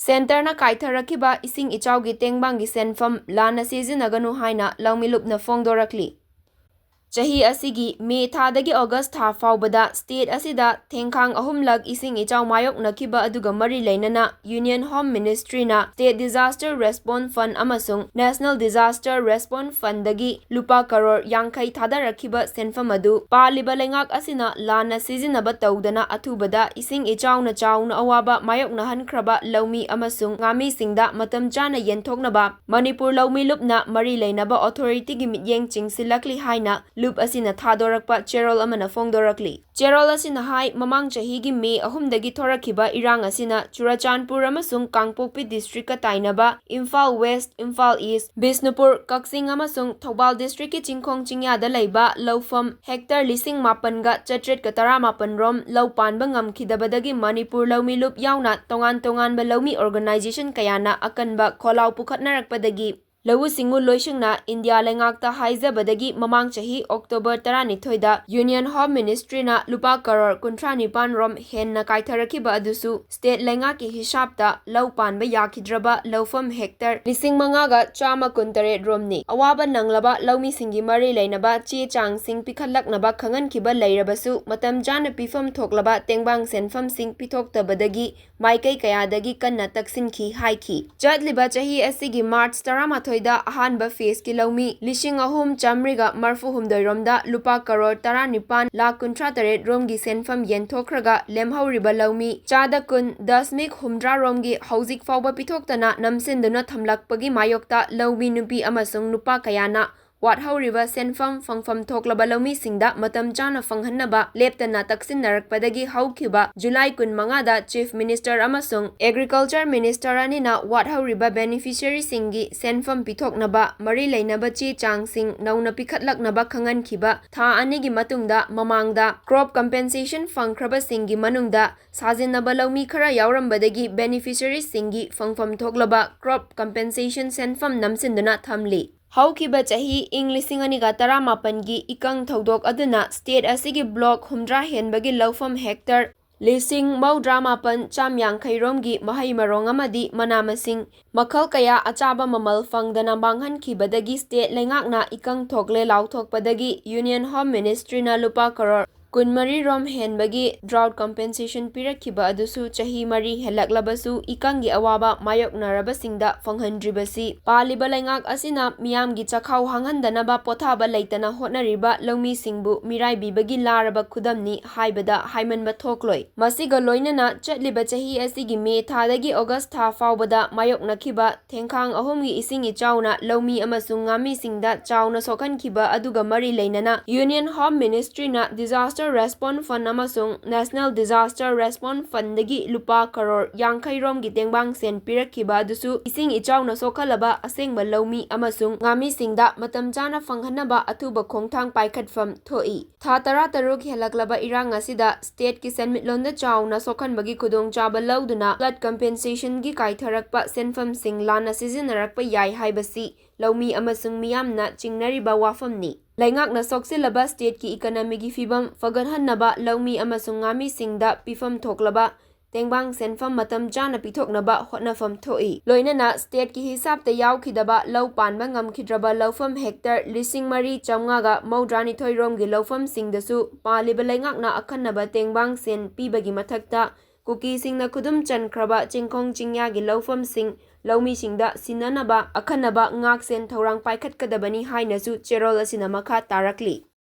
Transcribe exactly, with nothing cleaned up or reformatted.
ꯁꯦꯟꯇꯔꯅ ꯀꯥꯏꯊꯔꯛꯈꯤꯕ ꯏꯁꯤꯡ ꯏꯆꯥꯎꯒꯤ ꯇꯦꯡꯕꯥꯡꯒꯤ ꯁꯦꯟꯐꯝ ꯂꯥꯟꯅ ꯁꯤꯖꯤꯟꯅꯒꯅꯨ ꯍꯥꯏꯅ ꯂꯧꯃꯤ ꯂꯨꯞꯅ ꯐꯣꯡꯗꯣꯔꯛꯂꯤ꯫ ꯆꯍꯤ ꯑꯁꯤꯒꯤ ꯃꯦ ꯊꯥꯗꯒꯤ ꯑꯣꯒꯁ ꯊꯥ ꯐꯥꯎꯕꯗ ꯁ꯭ꯇꯦꯠ ꯑꯁꯤꯗ ꯊꯦꯡꯈꯥꯡ ꯑꯍꯨꯝꯂꯛ ꯏꯁꯤꯡ ꯏꯆꯥꯎ ꯃꯥꯌꯣꯛꯅꯈꯤꯕ ꯑꯗꯨꯒ ꯃꯔꯤ ꯂꯩꯅꯅ Union Home Ministryꯅ State Disaster Response Fund ꯑꯃꯁꯨꯡ National Disaster Response Fundꯗꯒꯤ ꯂꯨꯄꯥ ꯀꯔꯣꯔ ꯌꯥꯡꯈꯩ ꯊꯥꯗꯔꯛꯈꯤꯕ ꯁꯦꯟꯐꯝ ꯑꯗꯨ ꯄꯥꯜꯂꯤꯕ ꯂꯩꯉꯥꯛ ꯑꯁꯤꯅ ꯂꯥꯟꯅ ꯁꯤꯖꯤꯟꯅꯕ ꯇꯧꯗꯅ ꯑꯊꯨꯕꯗ ꯏꯁꯤꯡ ꯏꯆꯥꯎꯅ ꯆꯥꯎꯅ ꯑꯋꯥꯕ ꯃꯥꯌꯣꯛꯅꯍꯟꯈ꯭ꯔꯕ ꯂꯧꯃꯤ ꯑꯃꯁꯨꯡ ꯉꯥꯃꯤꯁꯤꯡꯗ ꯃꯇꯝ ꯆꯥꯅ ꯌꯦꯟꯊꯣꯛꯅꯕ ꯃꯅꯤꯄꯨꯔ ꯂꯧꯃꯤ ꯂꯨꯞꯅ ꯃꯔꯤ ꯂꯩꯅꯕ ꯑꯣꯊꯣꯔꯤꯇꯤꯒꯤ ꯃꯤꯠꯌꯦꯡ ꯆꯤꯡꯁꯤꯜꯂꯛꯂꯤ ꯍꯥꯏꯅ ꯂꯨꯞ ꯑꯁꯤꯅ ꯊꯥꯗꯣꯔꯛꯄ ꯆꯦꯔꯣꯜ ꯑꯃꯅ ꯐꯣꯡꯗꯣꯔꯛꯂꯤ꯫ ꯆꯦꯔꯣꯜ ꯑꯁꯤꯅ ꯍꯥꯏ, ꯃꯃꯥꯡ ꯆꯍꯤꯒꯤ ꯃꯦ ꯑꯍꯨꯝꯗꯒꯤ ꯊꯣꯔꯛꯈꯤꯕ ꯏꯔꯥꯡ ꯑꯁꯤꯅ ꯆꯨꯔꯆꯥꯟꯄꯨꯔ ꯑꯃꯁꯨꯡ ꯀꯥꯡꯄꯣꯛꯄꯤ ꯗꯤꯁꯇ꯭ꯔꯤꯛꯀ ꯇꯥꯏꯅꯕ ꯏꯝꯐꯥꯜ ꯋꯦꯁ꯭ꯠ, ꯏꯝꯐꯥꯜ ꯏꯁ꯭ꯠ, ꯕꯤꯁꯅꯨꯄꯨꯔ, ꯀꯛꯆꯤꯡ ꯑꯃꯁꯨꯡ ꯊꯧꯕꯥꯜ ꯗꯤꯁꯇ꯭ꯔꯤꯛꯀꯤ ꯆꯤꯡꯈꯣꯡ ꯆꯤꯡꯌꯥꯗ ꯂꯩꯕ ꯂꯧꯐꯝ ꯍꯦꯛꯇꯔ ꯂꯤꯁꯤꯡ ꯃꯥꯄꯟꯒ ꯆꯥꯇ꯭ꯔꯦꯠꯀ ꯇꯔꯥꯃꯥꯄꯟ ꯔꯣꯝ ꯂꯧ ꯄꯥꯟꯕ ꯉꯝꯈꯤꯗꯕꯗꯒꯤ ꯃꯅꯤꯄꯨꯔ ꯂꯧꯃꯤ ꯂꯨꯞ ꯌꯥꯎꯅ ꯇꯣꯉꯥꯟ ꯇꯣꯉꯥꯟꯕ ꯂꯧꯃꯤ ꯑꯣꯔꯒꯅꯥꯏꯖꯦꯁꯟ ꯀꯌꯥꯅ ꯑꯀꯟꯕ ꯈꯣꯜꯂꯥꯎ ꯄꯨꯈꯠꯅꯔꯛꯄꯗꯒꯤ ꯂꯧꯎ ꯁꯤꯡꯎ ꯂꯣꯏꯁꯪꯅ ꯏꯟꯗꯤꯌꯥ ꯂꯩꯉꯥꯛꯇ ꯍꯥꯏꯖꯕꯗꯒꯤ ꯃꯃꯥꯡ ꯆꯍꯤ ꯑꯣꯛꯇꯣꯕꯔ ꯇꯔꯥꯅꯤꯊꯣꯏꯗ Union Home Ministryꯅ ꯂꯨꯄꯥ ꯀꯔꯣꯔ ꯀꯨꯟꯊ꯭ꯔꯥ ꯅꯤꯄꯥꯟ ꯔꯣꯝ ꯍꯦꯟꯅ ꯀꯥꯏꯊꯔꯛꯈꯤꯕ ꯑꯗꯨꯁꯨ ꯁ꯭ꯇꯦꯠ ꯂꯩꯉꯥꯛꯀꯤ ꯍꯤꯁꯥꯞꯇ ꯂꯧ ꯄꯥꯟꯕ ꯌꯥꯈꯤꯗ꯭ꯔꯕ ꯂꯧꯐꯝ ꯍꯦꯛꯇꯔ ꯂꯤꯁꯤꯡ ꯃꯉꯥꯒ ꯆꯥꯝꯃ ꯀꯨꯟꯇꯔꯦꯠ ꯔꯣꯝꯅꯤ꯫ ꯑꯋꯥꯕ ꯅꯪꯂꯕ ꯂꯧꯃꯤꯁꯤꯡꯒꯤ ꯃꯔꯤ ꯂꯩꯅꯕ ꯆꯦ ꯆꯥꯡꯁꯤꯡ ꯄꯤꯈꯠꯂꯛꯅꯕ ꯈꯪꯍꯟꯈꯤꯕ ꯂꯩꯔꯕꯁꯨ ꯃꯇꯝ ꯆꯥꯅ ꯄꯤꯐꯝ ꯊꯣꯛꯂꯕ ꯇꯦꯡꯕꯥꯡ ꯁꯦꯟꯐꯝꯁꯤꯡ ꯄꯤꯊꯣꯛꯇꯕꯗꯒꯤ ꯃꯥꯏꯀꯩ ꯀꯌꯥꯗꯒꯤ ꯀꯟꯅ ꯇꯛꯁꯤꯟꯈꯤ ꯍꯥꯏꯈꯤ꯫ ꯆꯠꯂꯤꯕ ꯆꯍꯤ ꯑꯁꯤꯒꯤ ꯃꯥꯔꯆ ꯇꯔꯥꯃꯥꯊꯣꯏꯗ ꯑꯍꯥꯟꯕ ꯐꯦꯖꯀꯤ ꯂꯧꯃꯤ ꯂꯤꯁꯤꯡ ꯑꯍꯨꯝ ꯆꯥꯃꯔꯤꯒ ꯃꯔꯐꯨ ꯍꯨꯝꯗꯣꯏ ꯔꯣꯝꯗ ꯂꯨꯄꯥ ꯀꯔꯣꯔ ꯇꯔꯥꯅꯤꯄꯥꯟ ꯂꯥꯈ ꯀꯨꯟꯊ꯭ꯔꯥ ꯇꯔꯦꯠ ꯔꯣꯝꯒꯤ ꯁꯦꯟꯐꯝ ꯌꯦꯟꯊꯣꯛꯈ꯭ꯔꯒ ꯂꯦꯝꯍꯧꯔꯤꯕ ꯂꯧꯃꯤ ꯆꯥꯗ ꯀꯨꯟ ꯗꯁꯃꯤꯛ ꯍꯨꯝꯗ꯭ꯔꯥ ꯔꯣꯝꯒꯤ ꯍꯧꯖꯤꯛ ꯐꯥꯎꯕ ꯄꯤꯊꯣꯛꯇꯅ ꯅꯝꯁꯤꯟꯗꯨꯅ ꯊꯝꯂꯛꯄꯒꯤ ꯃꯥꯌꯣꯛꯇ ꯂꯧꯃꯤ ꯅꯨꯄꯤ ꯑꯃꯁꯨꯡ ꯅꯨꯄꯥ ꯀꯌꯥꯅ ꯋꯥꯠꯍꯧꯔꯤꯕ ꯁꯦꯟꯐꯝ ꯐꯪꯐꯝ ꯊꯣꯛꯂꯕ ꯂꯧꯃꯤꯁꯤꯡꯗ ꯃꯇꯝ ꯆꯥꯅ ꯐꯪꯍꯟꯅꯕ ꯂꯦꯞꯇꯅ ꯇꯛꯁꯤꯟꯅꯔꯛꯄꯗꯒꯤ ꯍꯧꯈꯤꯕ ꯖꯨꯂꯥꯏ ꯀꯨꯟꯃꯉꯥꯗ Chief Minister ꯑꯃꯁꯨꯡ Agriculture Minister ꯑꯅꯤꯅ ꯋꯥꯠꯍꯧꯔꯤꯕ beneficiaryꯁꯤꯡꯒꯤ ꯁꯦꯟꯐꯝ ꯄꯤꯊꯣꯛꯅꯕ ꯃꯔꯤ ꯂꯩꯅꯕ ꯆꯦ ꯆꯥꯡꯁꯤꯡ ꯅꯧꯅ ꯄꯤꯈꯠꯂꯛꯅꯕ ꯈꯪꯍꯟꯈꯤꯕ ꯊꯥ ꯑꯅꯤꯒꯤ ꯃꯇꯨꯡꯗ ꯃꯃꯥꯡꯗ crop compensation ꯐꯪꯈ꯭ꯔꯕꯁꯤꯡꯒꯤ ꯃꯅꯨꯡꯗ ꯁꯥꯖꯤꯟꯅꯕ ꯂꯧꯃꯤ ꯈꯔ ꯌꯥꯎꯔꯝꯕꯗꯒꯤ beneficiaryꯁꯤꯡꯒꯤ ꯐꯪꯐꯝ ꯊꯣꯛꯂꯕ crop compensation ꯁꯦꯟꯐꯝ ꯅꯝꯁꯤꯟꯗꯨꯅ ꯊꯝꯂꯤ꯫ ꯍꯧꯈꯤꯕ ꯆꯍꯤ ꯏꯪ ꯂꯤꯁꯤꯡ ꯑꯅꯤꯒ ꯇꯔꯥꯃꯥꯄꯟꯒꯤ ꯏꯀꯪ ꯊꯧꯗꯣꯛ ꯑꯗꯨꯅ ꯁ꯭ꯇꯦꯠ ꯑꯁꯤꯒꯤ ꯕ꯭ꯂꯣꯛ ꯍꯨꯝꯗ꯭ꯔꯥ ꯍꯦꯟꯕꯒꯤ ꯂꯧꯐꯝ ꯍꯦꯛꯇꯔ ꯂꯤꯁꯤꯡ ꯃꯧꯗ꯭ꯔꯥ ꯃꯥꯄꯟ ꯆꯥꯝꯌꯥꯡꯈꯩ ꯔꯣꯝꯒꯤ ꯃꯍꯩ ꯃꯔꯣꯡ ꯑꯃꯗꯤ ꯃꯅꯥ ꯃꯁꯤꯡ ꯃꯈꯜ ꯀꯌꯥ ꯑꯆꯥꯕ ꯃꯃꯜ ꯐꯪꯗꯅ ꯃꯥꯡꯍꯟꯈꯤꯕꯗꯒꯤ state ꯂꯩꯉꯥꯛꯅ ꯏꯀꯪ ꯊꯣꯛꯂꯦ ꯂꯥꯎꯊꯣꯛꯄꯗꯒꯤ Union Home Ministry ꯅ ꯂꯨꯄꯥ ꯀꯔꯣꯔ ꯀꯨꯟꯃꯔꯤ ꯔꯣꯝ ꯍꯦꯟꯕꯒꯤ drought compensation ꯄꯤꯔꯛꯈꯤꯕ ꯑꯗꯨꯁꯨ ꯆꯍꯤ ꯃꯔꯤ ꯍꯦꯜꯂꯛꯂꯕꯁꯨ ꯏꯀꯪꯒꯤ ꯑꯋꯥꯕ ꯃꯥꯌꯣꯛꯅꯔꯕꯁꯤꯡꯗ ꯐꯪꯍꯟꯗ꯭ꯔꯤꯕꯁꯤ ꯄꯥꯜꯂꯤꯕ ꯂꯩꯉꯥꯛ ꯑꯁꯤꯅ ꯃꯤꯌꯥꯝꯒꯤ ꯆꯥꯛꯈꯥꯎ ꯍꯥꯡꯍꯟꯗꯅꯕ ꯄꯣꯊꯥꯕ ꯂꯩꯇꯅ ꯍꯣꯠꯅꯔꯤꯕ ꯂꯧꯃꯤꯁꯤꯡꯕꯨ ꯃꯤꯔꯥꯏꯕꯤꯕꯒꯤ ꯂꯥꯔꯕ ꯈꯨꯗꯝꯅꯤ ꯍꯥꯏꯕꯗ ꯍꯥꯏꯃꯟꯕ ꯊꯣꯛꯂꯣꯏ꯫ ꯃꯁꯤꯒ ꯂꯣꯏꯅꯅ ꯆꯠꯂꯤꯕ ꯆꯍꯤ ꯑꯁꯤꯒꯤ ꯃꯦ ꯊꯥꯗꯒꯤ ꯑꯣꯒꯁ ꯊꯥ ꯐꯥꯎꯕꯗ ꯃꯥꯌꯣꯛꯅꯈꯤꯕ ꯊꯦꯡꯈꯥꯡ ꯑꯍꯨꯝꯒꯤ ꯏꯁꯤꯡ ꯏꯆꯥꯎꯅ ꯂꯧꯃꯤ ꯑꯃꯁꯨꯡ ꯉꯥꯃꯤꯁꯤꯡꯗ ꯆꯥꯎꯅ ꯁꯣꯛꯍꯟꯈꯤꯕ ꯑꯗꯨꯒ ꯃꯔꯤ ꯂꯩꯅꯅ Union Home Ministry ꯅ Disaster Response Fund ꯑꯃꯁꯨꯡ National Disaster Response Fund ꯗꯒꯤ ꯂꯨꯄꯥ ꯀꯔꯣꯔ ꯌꯥꯡꯈꯩ ꯔꯣꯝꯒꯤ ꯇꯦꯡꯕꯥꯡ ꯁꯦꯟ ꯄꯤꯔꯛꯈꯤꯕ ꯑꯗꯨꯁꯨ ꯏꯁꯤꯡ ꯏꯆꯥꯎꯅ ꯁꯣꯛꯍꯜꯂꯕ ꯑꯁꯦꯡꯕ ꯂꯧꯃꯤ ꯑꯃꯁꯨꯡ ꯉꯥꯃꯤꯁꯤꯡꯗ ꯃꯇꯝ ꯆꯥꯅ ꯐꯪꯍꯟꯅꯕ ꯑꯊꯨꯕ ꯈꯣꯡꯊꯥꯡ ꯄꯥꯏꯈꯠꯐꯝ ꯊꯣꯛꯏ꯫ ꯊꯥ ꯇꯔꯥꯇꯔꯨꯛ ꯍꯦꯜꯂꯛꯂꯕ ꯏꯔꯥꯡ ꯑꯁꯤꯗ state ꯀꯤ ꯁꯦꯟꯃꯤꯠꯂꯣꯟꯗ ꯆꯥꯎꯅ ꯁꯣꯛꯍꯟꯕꯒꯤ ꯈꯨꯗꯣꯡꯆꯥꯕ ꯂꯧꯗꯨꯅ flood compensation ꯒꯤ ꯀꯥꯏꯊꯔꯛꯄ ꯁꯦꯟꯐꯝꯁꯤꯡ ꯂꯥꯟꯅ ꯁꯤꯖꯤꯟꯅꯔꯛꯄ ꯌꯥꯏ ꯍꯥꯏꯕꯁꯤ ꯂꯧꯃꯤ ꯑꯃꯁꯨꯡ ꯃꯤꯌꯥꯝꯅ ꯆꯤꯡꯅꯔꯤꯕ ꯋꯥꯐꯝꯅꯤ꯫ ꯂꯩꯉꯥꯛꯅ ꯁꯣꯛꯆꯤꯜꯂꯕ state ꯀꯤ economy ꯒꯤ ꯐꯤꯕꯝ ꯐꯒꯠꯍꯟꯅꯕ ꯂꯧꯃꯤ ꯑꯃꯁꯨꯡ ꯉꯥꯃꯤꯁꯤꯡꯗ ꯄꯤꯐꯝ ꯊꯣꯛꯂꯕ ꯇꯦꯡꯕꯥꯡ ꯁꯦꯟꯐꯝ ꯃꯇꯝ ꯆꯥꯅ ꯄꯤꯊꯣꯛꯅꯕ ꯍꯣꯠꯅꯐꯝ ꯊꯣꯛꯏ꯫ ꯂꯣꯏꯅꯅ state ꯀꯤ ꯍꯤꯁꯥꯕꯇ ꯌꯥꯎꯈꯤꯗꯕ ꯂꯧ ꯄꯥꯟꯕ ꯉꯝꯈꯤꯗ꯭ꯔꯕ ꯂꯧꯐꯝ hectare ꯂꯤꯁꯤꯡ ꯃꯔꯤ ꯆꯥꯝꯃꯉꯥꯒ ꯃꯧꯗ꯭ꯔꯥꯅꯤꯊꯣꯏ ꯔꯣꯝꯒꯤ ꯂꯧꯐꯝꯁꯤꯡꯗꯁꯨ ꯄꯥꯜꯂꯤꯕ ꯂꯩꯉꯥꯛꯅ ꯑꯈꯟꯅꯕ ꯇꯦꯡꯕꯥꯡ ꯁꯦꯟ ꯄꯤꯕꯒꯤ ꯃꯊꯛꯇ ꯀꯨꯀꯤꯁꯤꯡꯅ ꯈꯨꯗꯨꯝ ꯆꯟꯈ꯭ꯔꯕ ꯆꯤꯡꯈꯣꯡ ꯆꯤꯡꯌꯥꯒꯤ ꯂꯧꯐꯝꯁꯤꯡ ꯂꯧꯃꯤꯁꯤꯡꯗ ꯁꯤꯟꯅꯅꯕ ꯑꯈꯟꯅꯕ ꯉꯥꯛꯁꯦꯟ ꯊꯧꯔꯥꯡ ꯄꯥꯏꯈꯠꯀꯗꯕꯅꯤ ꯍꯥꯏꯅꯁꯨ ꯆꯦꯔꯣꯜ ꯑꯁꯤꯅ ꯃꯈꯥ ꯇꯥꯔꯛꯂꯤ꯫